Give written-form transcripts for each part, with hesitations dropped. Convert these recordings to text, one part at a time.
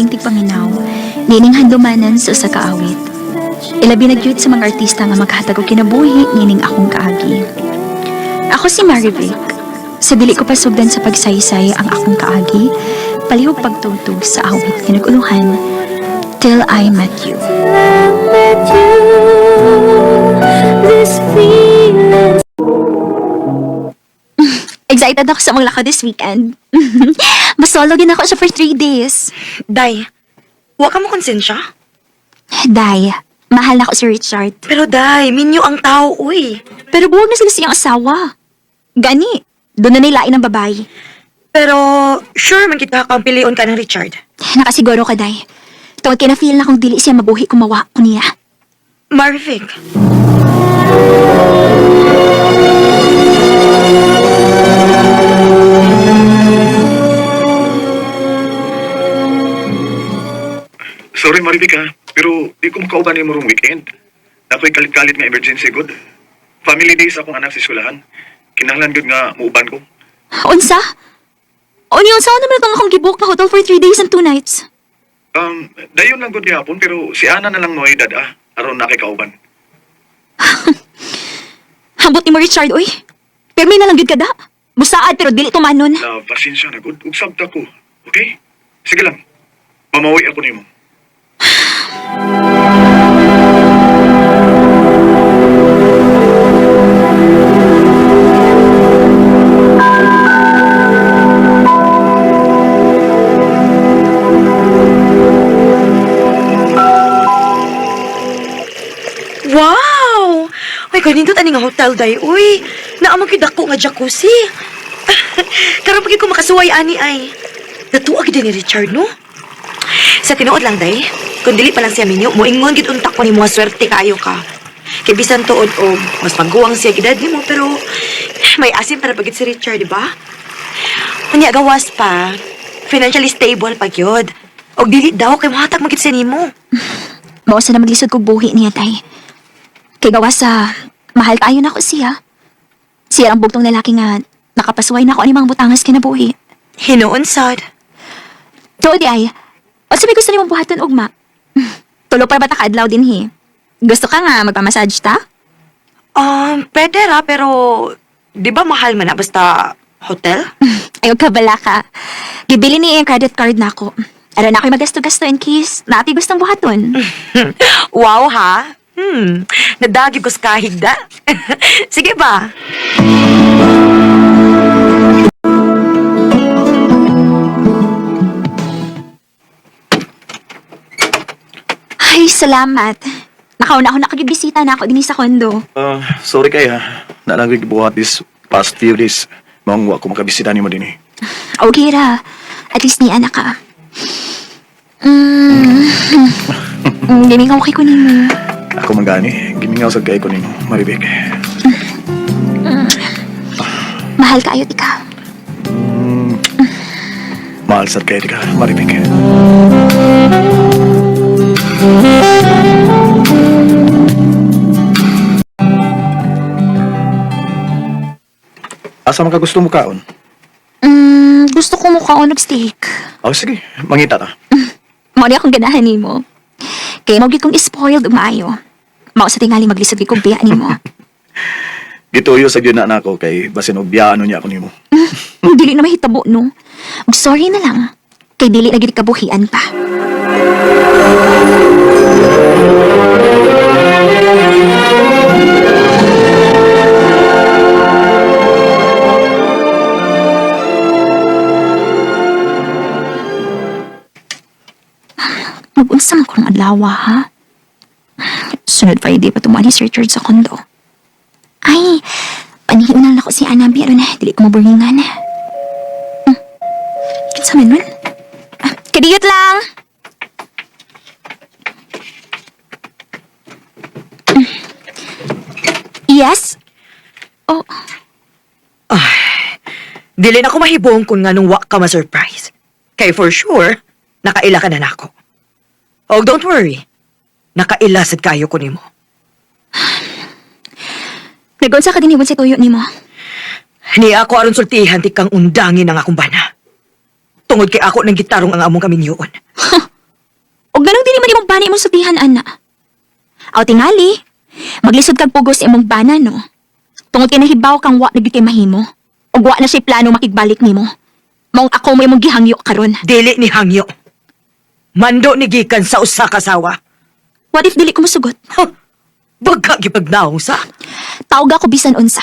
lalaking tigpaminaw, nining handumanan sa usa ka awit. Ilabi na gyud sa mga artista nga maghatag og kinabuhi nining akong kaagi. Ako si Marivic. Sa dili ko pasugdan sa pagsaysay ang akong kaagi, palihog pagtugtog sa awit nga nag-uluhan, Till I Met You. Met you, this feeling. Excited ako sa mga lakad this weekend. Masolo gin ako siya for 3 days. Day, wa ka mo konsensya? Day, mahal na ako si Richard. Pero day, minyo ang tao, uy. Pero buwag na sila siyang asawa. Gani, doon na nilain ang babae. Pero sure man kita kang pilion ka ng Richard. Nakasiguro ka, Day. Tungod kay na-feel na kung dili siya mabuhi kung mawa ko niya. Marivic. Sorry, Marivic ha, pero di ko makauban ni mo rong weekend. Nako'y kalit-kalit nga emergency good. Family days akong anak sa eskwelahan. Kinahanglan gud nga muuban ko. Unsa? Unya, unsa naman itong akong gibook na hotel for 3 days and 2 nights? Dayon lang gud gihapon pero si Ana na lang mo edad ah, aron na kay kauban. Hambot ni mo, Richard, uy. Pero may nalang gyud ka da. Busaad pero dili tumanon. La, pasensya na gud. Ug sabta ko. Okay? Sige lang. Mamawi ako nimo. Wow! Uy, kanindot ani nga hotel, day, uy. Naamang gyud dako nga jacuzzi. Karon pag ko makasuway ani ay. Natuwa gid ni Richard, no? Sa tinuod lang, day. Kung dili pa lang siya minyo, moingon gid unta ko nimo nga swerte kaayo ka. Kay bisan tuod og mas maguwang siya gidad nimo pero may asim para pagit si Richard, di ba? Unya gawas pa. Financially stable pa gyud. Og dili daw kay mohatag man gid siya nimo. Mao sa na maglisod kog buhi niya, Tay. Kay gawa sa mahal kaayo na ako siya. Siya ang bugtong lalaki nga nakapasuway na ako ani mga butangas kinabuhi. Hinuon sad. Tuod di ay, o sabi gusto nimong buhaton ugma? Tulo pa ba ta kaadlaw din he? Gusto ka nga magpamassage ta? Pwede ra, pero di ba mahal man na basta hotel? Ayaw ka bala ka. Gibili ni ang credit card na ako. Aron na ako'y magasto-gasto in case naati gustong buhaton. Wow ha? Nadagi ko sa kahigda. Sige ba? Ay, salamat. Nakauna ako nakagibisita na ako din sa kondo. Ah, sorry kay ha. Nalagig buhat this past few days. Maong wa ko makabisita nimo dinhi. Okay ra. At least ni anak ka. Gimingaw kay ko nimo. Ako man gani, gimingaw sad kay ko nimo, Marivic. Mahal kaayo tika. Mahal sad kay ka, Marivic. Asa man ka gusto mo kaon? Gusto ko mukha og steak. Oh, sige, mangita ta. Mao ni akong ganahan nimo. Kay mao gyud kong spoiled ug maayo. Mao sa tingali maglisod gyud kog biya nimo. Gituyo sa gyud na nako kay basin og biyaan niya ako nimo. Dili na mahitabo no. Ug sorry na lang. Kay dili na gyud kabuhian pa. Mag-unsa man ko ng adlaw, ha? Sunod Friday pa tumuan ni Sir Richard sa kondo. Ay, panihiunan na ko si Anabi aron dili ko maburingan. Kinsa man nun? Ah, kadiyot lang! Yes? Oh, Dili na ko mahibong kung nganong wa ka ma-surprise. Kay for sure, nakaila ka na nako. Og don't worry, nakaila sad kayo ko nimo. nagunsa ka din hiwon sa tuyo nimo. Ni ako aron sultihan ti kang undangin ang akong bana. Tungod kay ako nang gitarong ang among kaminyoon. bana imong sultihan, ana? Aw tingali, maglisod kag pugos imong bana, no? Tungod kay nahibaw kang wa na gyud kay mahimo. Ug wa na siya plano makigbalik nimo. Maong ako mo imong gihangyo karon. Dili ni hangyo. Mando ni gikan sa usa ka sawa. What if dili ko mosugot? Huh, Baga gipagnaong sa. Tawag ako bisan unsa.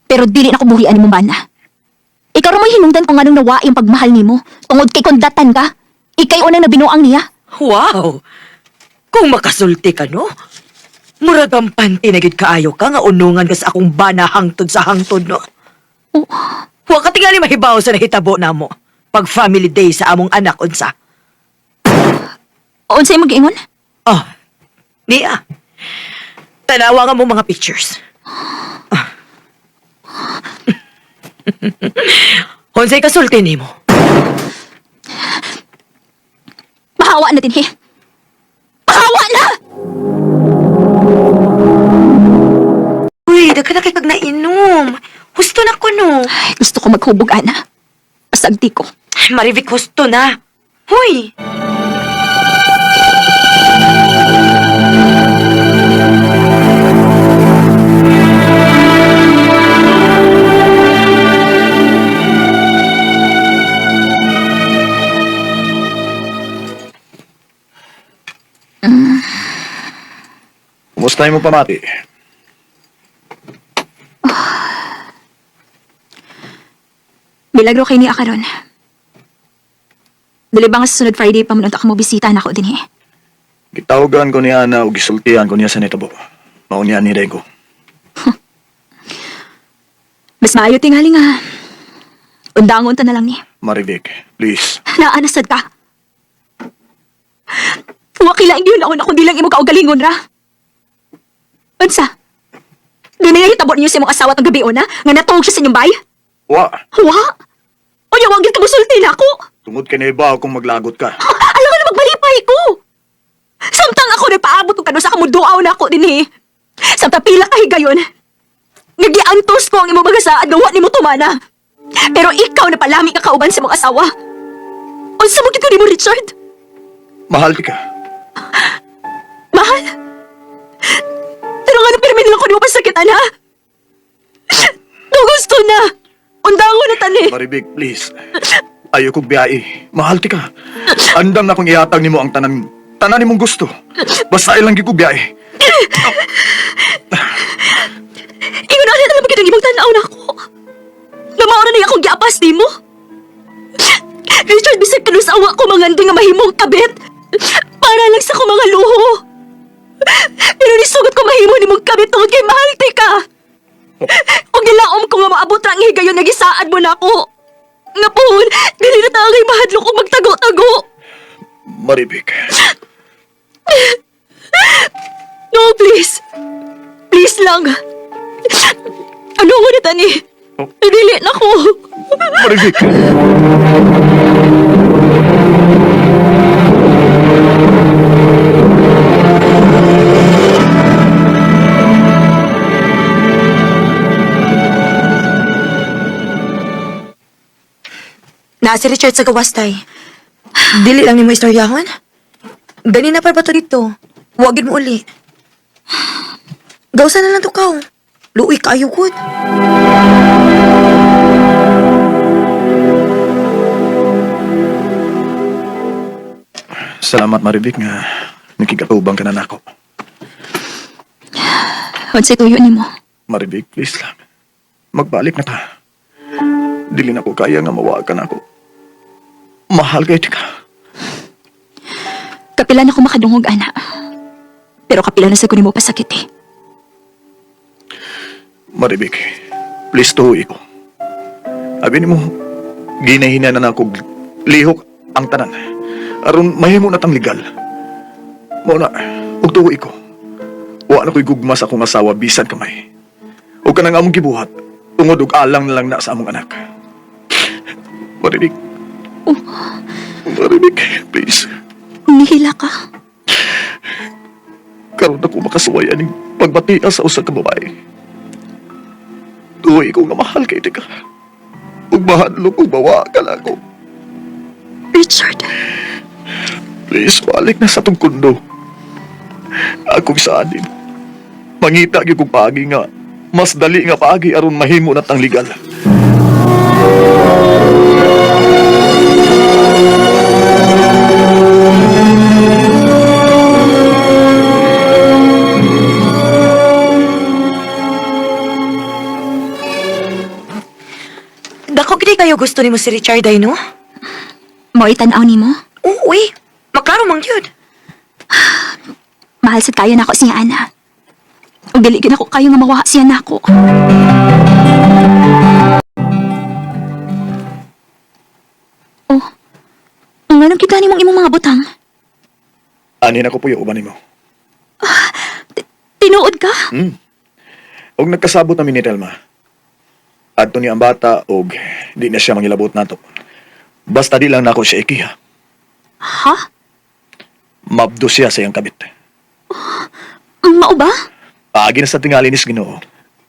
Pero dili na ko buhian nimong bana. Ikaw ra mo'y hinungdan kung anong nawa yung pagmahal nimo. Tungod kay kondatan ka. Ikay unang nabinuang niya. Wow! Kung makasulti ka, no? Murag ang panty na gyud kaayo ka nga unungan ka sa akong bana hangtod sa hangtod, no? Oh. Wa ka tingali mahibaw sa nahitabo namo. Pag family day sa among anak unsa. Unsay imong giingon? Oh, niya. Tanawa nga mo mga pictures. Ah. Unsay kasulti nimo? Pahawa na dinhi. Pahawa na! Uy, daghan na kay kag nainom. Husto na ko no. Ay, gusto ko maghubog, ana. Pasagdi ko. Marivic, husto na. Huy! Kumusta mo pamati? Milagro kay niya karon. Dili ba nga sa sunod Friday pa man unta ka mo bisita na ako dinhi. Gitawagan ko niya na o gisultihan ko niya sa nitabo. Mao niya ni Rego. Mas maayo tingali nga. Undangon ta na lang ni. Marivic, please. Naanasad ka. Wa kila ang gihunahon ako di lang imo kaugalingon ra. Unsa? Dunay hitabo ninyo sa imong asawa tong gabi una nga natuog siya sa inyong bay? Wa, Wa? Unya wa gyud ka mosulti nako. tungod kay naibaw kung maglagot ka. Alam ka na magmalipay ko. Samtang ako nagpaabot og kano sa kamuduaw na ako dinhi. Samtang pila ka higayon. Nagiantos ko ang imong mga saad nga wa nimo tumana. Pero ikaw na palami ka kauban sa imong asawa. Unsa mo gid ko nimo, Richard? Mahal ka. Mahal? Pero nga nang pirmi lang ko nimo pasakitan, ha? No gusto na. Undango na tani. Marivic, please. Ayaw kong biyai. Mahal ti ka. Andam na kong ihatag nimo ang tanan tanan nimong gusto. Basta ilang gyud ko biyai. Ingon na lang gid ang imong tan-aw nako. Namaora na akong giapas nimo. Richard, bisag kanu sa awa ko mangandi nga mahimong kabit. Para lang sa akong mga luho. Pero nisugot ko mahimo nimong kabit tungod kay mahal ti ka. Ug gilaom ko nga maabot ra ang higayon nga gisaad mo nako. Nga pohon, dili na ta angay mahadlok og magtago-tago. Marivic, No, please. Please lang. Ano ko na tani? Dili na ko. Marivic. Na si Richard sa gawas tay. Dili lang nimo istoryahon. Gani na pa ba to dito? Wagin mo uli. Gawsa na lang to kaw. Luoy kaayo gud. Salamat Marivic nga nakikatubang ka na nako. Unsay tuyo nimo? Marivic, please lang. Magbalik na ta. Dili na ko kaya nga mawa ka na ako. Mahal kay ka. Kapila na ko makadungog ana. Pero kapila na sa ko nimo pasakit eh. Marivic, please tuhoy ko. Abi nimo, ginahina na nako lihok ang tanan. Aron mahimo na tang legal. Mao na, ug tuhoy ko. Wa na ko'y gugma sa akong asawa bisan kamay. Ug kanang among gibuhat, tungod og alang na lang na sa among anak. Marivic. Oh. Marivic, please. Nihila ka. Karon ako makasuway aning pagbatia sa usa ka babae. Tuloy ko nga mahal kay ka. Ug mahadlok ug bawa ka lang ko. Richard, Please, balik na sa tong kundo. Akong saan mo. Mangita gyud kog paagi nga mas dali nga paagi aron mahimo na tang legal. Dako gid kayo gusto nimo si Richard ay, no? Mo'y tan-aw nimo. Oo, uy. Maklaro man gyud. Mahal sad kayo nako siya, Ana. Ug dili gyud ako kayo nga mawaha siya nako. Oh. Nganong kita nimong imong mga butang? Ani na ko puyo uban nimo. Tinuod ka? Og nagkasabot na mi ni Telma. Adto ni ang bata og di na siya mangilabot nato. Basta di lang nako siya ikiha. Ha? Mabdo siya sa iyang kabit. Mao ba? Paagi na sa tingali ni Ginoo.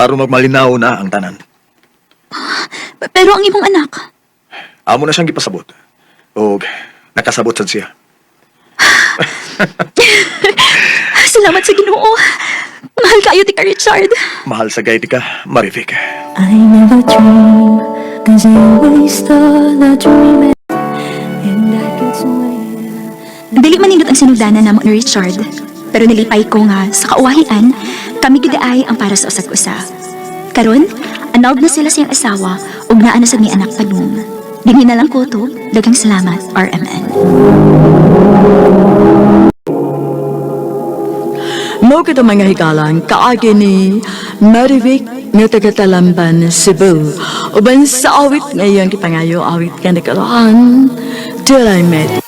Aron magmalinaw na ang tanan. Pero ang imong anak, Amo na siyang gipasabot. Og nakasabot sad siya. salamat sa Ginoo. Mahal kayo ti ka, Richard. Mahal sa gaydi ka, Marivic. I never dream, 'cause I always thought that dreaming and I could swear. Dili manindot ang sinugdanan namo ni Richard. Pero nilipay ko nga sa kauwahian, kami gid ay ang para sa usag usa. Karon, annulled na sila siyang asawa ug naa na sad ni anak padung. Dinhi na lang ko to. Daghang salamat, RMN. Mao kita mga higalan kaagi ni Marivic nga taga Talamban, Cebu. Uban sa awit ngayon kipangayo awit ka nagkaroon till I met.